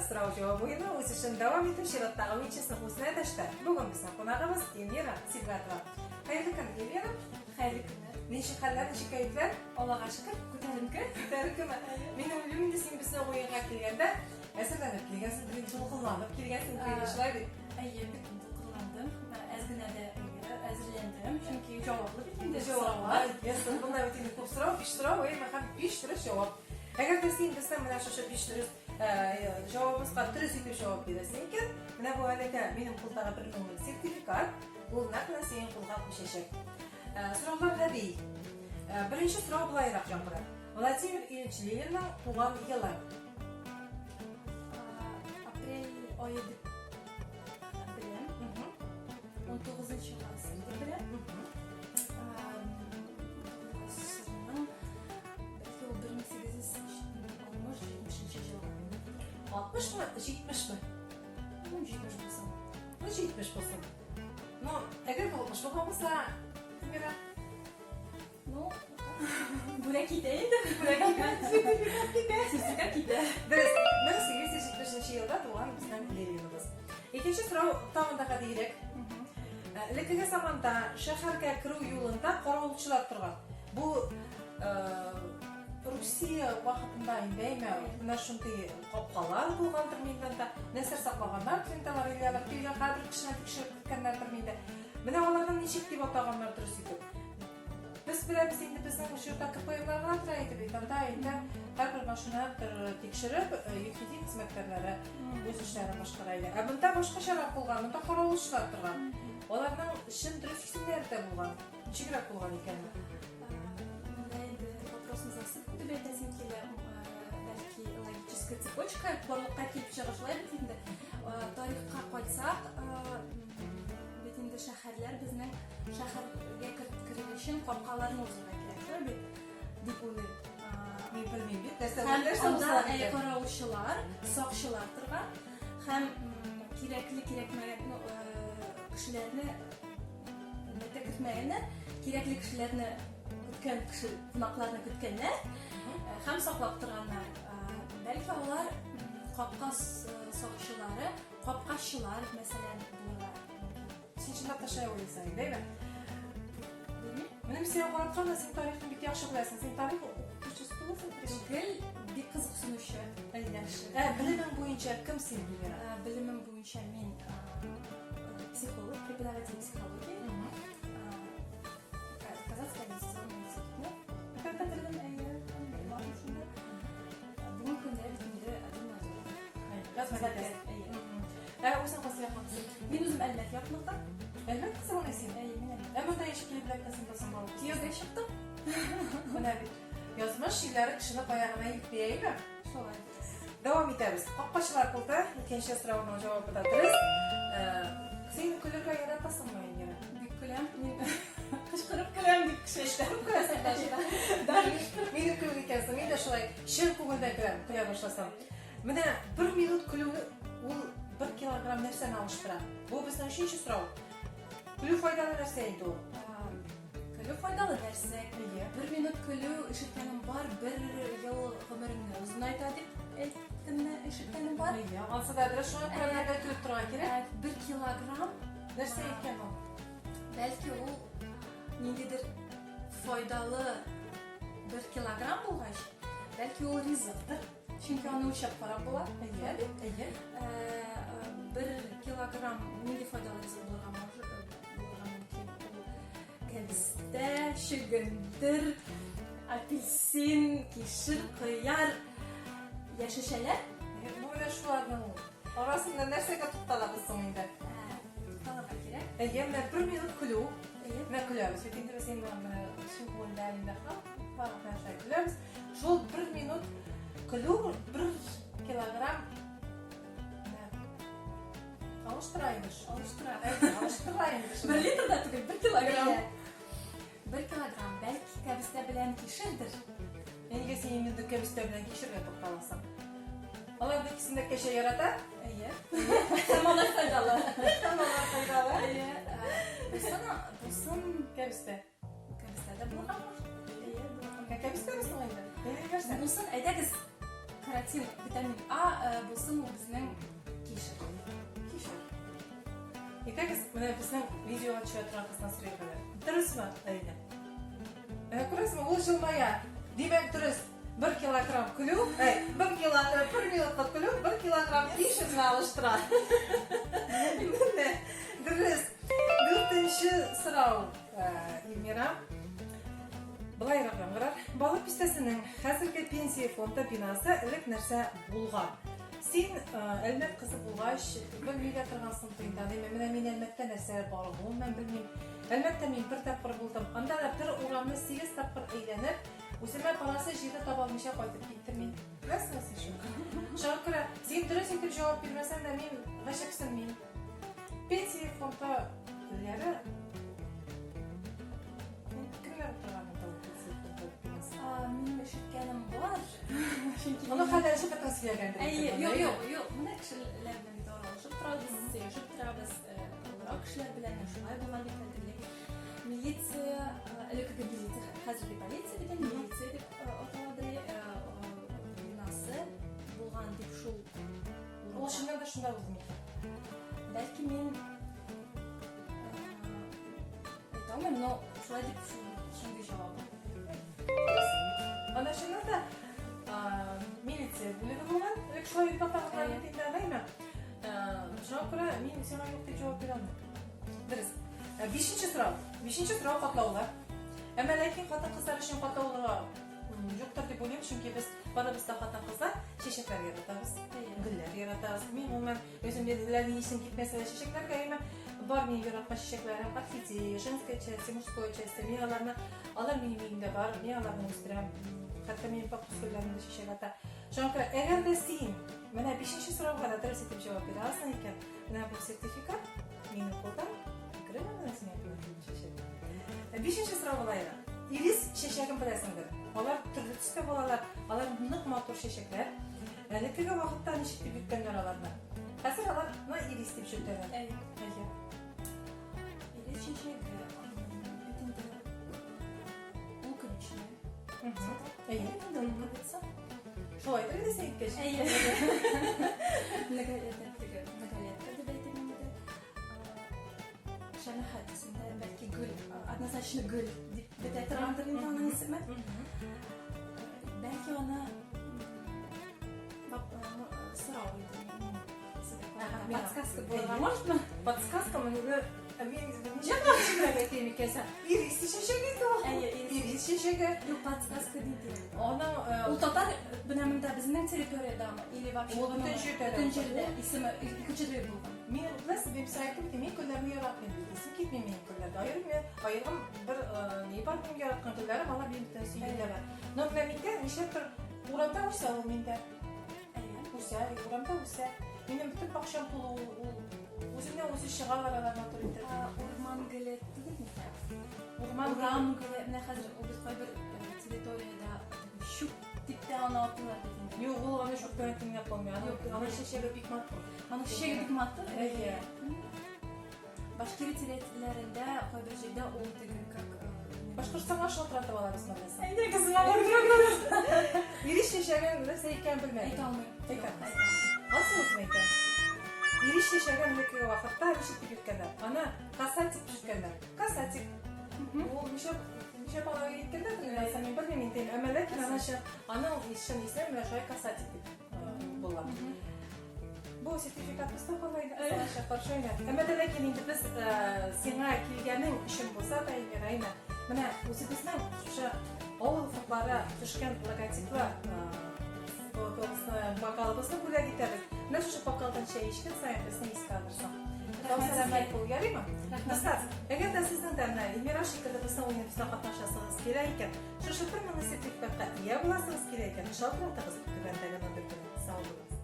сорау-җавап уены үз эшен дәвам итеп, чираттагы уенчысын үзенә дәште. Бүген безнең кунагыбыз Эльмира Сибгатова. Хәерле көн, Эльмира. Хәерле көннәр. Ничек хәлләр, ничек кәефләр? Аллага шөкер, күтәренке. Күтәренкеме? Мин уйлыйм инде син безнең уенга килгәндә әзерләнеп килгәнсең, бик дулкынланып килгәнсең, шулай бит? Әйе, бик дулкынландым. Әз генә дә әзерләндем, чөнки җаваплы бит инде. Җаваплы. Ясно, монда бит инде күп сорау, биш сорау, әйме, һәм биш дөрес җавап. Әгәр дә син безнең менә шушы биш дөрес җавабыбызга дөрес итеп җавап бирәсең икән, менә бу әлегә минем кулдагы бер күңел сертификат, ул нәкъ менә синең кулга күчәчәк. Сораулар гади. Беренче сорау болайрак яңгырар. Владимир Ильич Ленинның туган елы. Апрель ае дип беләм. 19 гасыр дип беләм. Гасырның бәлки ул 1860-70 елгы. 60 мы, 70 мы? Ну, 70 булсын. Ну, 70 булсын. Ну, әгәр бу 60 булган булса, Мира? Ну, бүләк китә инде. Бүләк китә. Сертификат китә. Сертификат китә. Дөрес, 1870 елда туган безнең Лениныбыз. Икенче сорау тагын да гадиерәк. Элеккеге заманда шәһәргә керү юлында каравылчылар торган. Бу Русия вакытында инде әйме, менә шундый капкалар булгандыр инде анда. Нәрсә саклаганнар инде алар, или алар килгән һәрбер кешене тикшереп керткәннәрдер инде. Менә аларны ничек дип атаганнар дөрес итеп? Без беләбез инде безнең чорда КПМлар гына тора иде бит. Анда инде һәрбер машинаны тикшереп, ЮХИДИ хезмәткәрләре үз эшләрен башкара иде. Ә монда башкачарак булган, монда каравылчылар торган. Аларның чын дөрес исемнәре дә булган. Ничегрәк булган икән ул? Менә инде вопросны засыпку дип әйтәсем килә. Бәлки логическая цепочка барлыкка килеп чыга шулай бит инде. Тарихка кайтсак, бит инде шәһәрләр безнең шәһәргә керер өчен капкаларны узырга кирәк, шулай бит? Дип уйлыйм. Мин белмим бит, нәрсә Һәм нәрсә анда уза икән? каравылчылар, сакчылар торган һәм кирәкле кирәкмәгән ну, кешеләрне әлбәттә кертмәгәннәр, кирәкле кешеләрне көткән кеше кунакларны көткәннәр һәм саклап торганнар. Бәлки алар капка сакчылары, капкачылар, мәсәлән, булырга мөмкин. Син чынлап та шулай уйлыйсың, әйме? Белмим. Минем сиңа каратканда син тарихны бик яхшы беләсең. Син тарих укытучысы түгелсең, Түгел, бик кызыксынучы. Яхшы. Ә белемең буенча кем син, Эльмира? Белемем буенча мин психолог, преподаватель психологии. Казахский инвестиционный институтны бетердем, әйе, белем алдым шунда. Бүгенге көндә бит инде Хезмәткәр. Ә үзең кайсы якның кызы? Мин үзем Әлмәт якныкы. Әлмәт кызы мени син? Әйе, мин Әлмәт. Ә монда ничек килеп эләктең соң бала? Кияүгә чыктым. Менә бит. Язмыш җилләре кешене кая гына илтми, әйеме? Шулай. Дәвам итәбез. Капкачлар булды. Икенче сорауның җавабы да дөрес. Син көлергә яратасыңмы, Эльмира? Бик көләм. Мин кычкырып көләм дип кеше әйтә. Кычкырып көләсең даже. Даже Минем кебек икәнсең. Мин дә шулай чын күңелдән көләм, көлә башласам. Менә бер минут көлү ул бер килограмм нәрсәне алыштыра? Бу безнең өченче сорау. Көлү файдалы нәрсә инде ул. Көлү файдалы нәрсә. Әйе. Бер минут көлү ишеткәнем бар, бер ел гомереңне озынайта дип әйткәнне ишеткәнем бар. Әйе, ансы да дөрес, шуңа күрә менә көлеп торырга кирәк. Бер килограмм нәрсә икән ул? Бәлки ул ниндидер файдалы бер килограмм булгач, бәлки ул ризыктыр. Чөнки аны үлчәп карап була. Әйе, әйе. Бер килограмм нинди файдалы ризык булырга может, булырга мөмкин? Ул кәбестә, чөгендер, апельсин, кишер, кыяр, яшелчәләр. Бу менә шуларның арасында нәрсәгә тукталабыз соң инде? Тукталырга кирәк. Әйе, менә бер минут көлү. Әйе. Менә көләбез. Бит инде без инде менә чын күңелдән инде ха-ха көләбез. Шул бер минут көлү бер килограмм алыштыра инде. Алыштыра. Алыштыра инде. Бер литр да түгел, бер килограмм. Бер килограмм, бәлки кәбестә белән кишердер. Нигә син инде кәбестә белән кишергә тукталасың? Алар икесен дә кәшә ярата. Әйе. Һәм алар файдалы. Һәм алар файдалы. Әйе. Бусын, бусын кәбестә. Кәбестә дә булырга может. Әйе, булырга. Кәбестә соң инде? Нинди нәрсә? Бусын әйдәгез. Каротин, витамин А булсын ул безнең кишер. Кишер. Әйдәгез, менә безнең видеога төшә торган кыздан сорыйк әле. Дөресме, Алина? Менә күрәсезме, ул җылмая. Димәк, дөрес. Бер килограмм көлү, әй, бер кило, бер минутлык көлү, бер килограмм кишерне алыштыра. Менә, дөрес. Дүртенче сорау, Эльмира. Былайрак яңгырар. Балык бистәсенең хәзерге пенсия фонды бинасы элек нәрсә булган? Син Әлмәт кызы булгач, белми дә торгансың инде. Менә мин Әлмәттә нәрсә бар, гомумән белмим. Әлмәттә мин бер тапкыр булдым. Анда да бер урамны 8 тапкыр әйләнеп, үземә барасы җирне таба алмыйча кайтып киттем мин. Беләсеңме син шуны? Шуңа күрә син дөрес итеп җавап бирмәсәң дә мин гаҗәпсенмим. Пенсия фонды элгәре кемнәр утырган инде ул пенсия фонды бинасы? Минем ишеткәнем бар. Чөнки Моны хәзер ишетеп сөйләгәндер. Әйе, юк, юк, юк. Менә кешеләр белән бит аралашып торабыз, сөйләшеп торабыз. Олырак кешеләр белән шулай булган дип хәтерлим. Милиция, элеккеге милиция, хәзерге полиция дигән милиция дип аталадыр, бинасы булган дип шул. Ул чыннан да шунда булды микән? Бәлки мин әйтә алмыйм, но шулай дип шундый җавап. Анда чыннан да милиция бүлеге булган, элек шулай дип атаганнар бит инде, әйме? Шуңа күрә мин сиңа юк дип җавап бирә алмыйм. Дөрес. Бишенче сорау. Бишенче сорау катлаулы. Әмма ләкин хатын-кызлар өчен катлаулыга юктыр дип уйлыйм, чөнки без барыбыз да хатын-кызлар чәчәкләр яратабыз, гөлләр яратабыз. Мин гомумән үзем гөлләрне исем китмәсә дә чәчәкләргә, әмма бар минем яраткан чәчәкләрем, орхидея, женское счастье, мужское счастье. Мин аларны, алар минем өемдә бар, мин аларны үстерәм. Хәтта минем кактус гөлләрем дә чәчәк ата. Шуңа күрә, әгәр дә син менә бишенче сорауга да дөрес итеп җавап бирә аласың икән, менә бу сертификат минем кулдан. Күрәме менә син әйтеп чәчәк. Бишенче сорау болай. Ирис чәчәген беләсеңдер. Алар төрле төстә булалар, алар нык матур чәчәкләр. Элеккеге вакытта ничек дип йөрткәннәр аларны? Хәзер аларны ирис дип йөртәләр. Әйе. Әйе. Ирис чәчәге бит инде луковичная. Әйе. Инде луковица. Шулайдыр инде син әйткәч. Әйе. Многолетка многолетка дип әйтәм инде. Шәмәхә төсендә, бәлки гөл, однозначно гөл дип бетә торгандыр инде аның исеме. Бәлки аны сорау инде. Подсказка булырга можно? Подсказка моны мин ничек әйтәм икән сән? Ирис чәчәге инде ул. Әйе, ирис чәчәге. Юк, подсказка диде. Аның ул татар менә монда безнең территориядәме или вообще Ул бөтен җирдә. Бөтен җирдә исеме икенче төрле булган. Мин беләсез, мин сиңа әйттем бит, мин гөлләрне яратмыйм бит. Исем китми минем гөлләргә. Аерым мин аерым бер ни бар минем яраткан гөлләрем, алар минем бөтен сөйгәннәр. Но менә миндә нишләптер урамда үсә ул миндә. Әйе. Үсә, урамда үсә. Минем бөтен бакчам тулы ул, ул үзеннән үзе чыгалар алар матур итеп. Урман гөле түгел микән? Урман Урам гөле, менә хәзер ул бит кайбер территориядә чүп дип тә аны атыйлар бит инде. Юк, ул аны чүп белән тиңләп булмый. Аның аның чәчәге бик матур. Аның чәчәге бик матур. Әйе. Башкир территорияләрендә кайбер җирдә ул теге как Башкортстанга шалтыратып алабыз монысы. Әйдәгез, Ирис чәчәген нәрсә икәнен белмәдем. Әйтә алмыйм. Әйтә алмыйм. Асыл үзем әйтәм. Ирис чәчәген элеккеге вакытта ничек дип йөрткәннәр? Аны касатик дип йөрткәннәр. Касатик. Ул ничә ничә балага әйткәннәр, мин мин белмим инде. Әмма ләкин аны аның чын исеме менә шулай касатик дип була. Бу сертификат бездә кала инде, кызганычка каршы инде. Әмма дә ләкин инде без сиңа килгәнең өчен булса да инде, Раина, менә үзебезнең шушы авыл фотлары төшкән логотиплы бокалыбызны бүләк итәбез. Менә шушы бокалдан чәй эчкән саен безне искә алырсың. Сау сәламәт бул, ярыймы? Дуслар, әгәр дә сезнең дә менә Эльмира шикелле безнең уеныбызда катнашасыгыз килә икән, шушы бер моны сертификатка ия буласыгыз килә икән, шалтыратыгыз түбәндәге номердан. Сау булыгыз.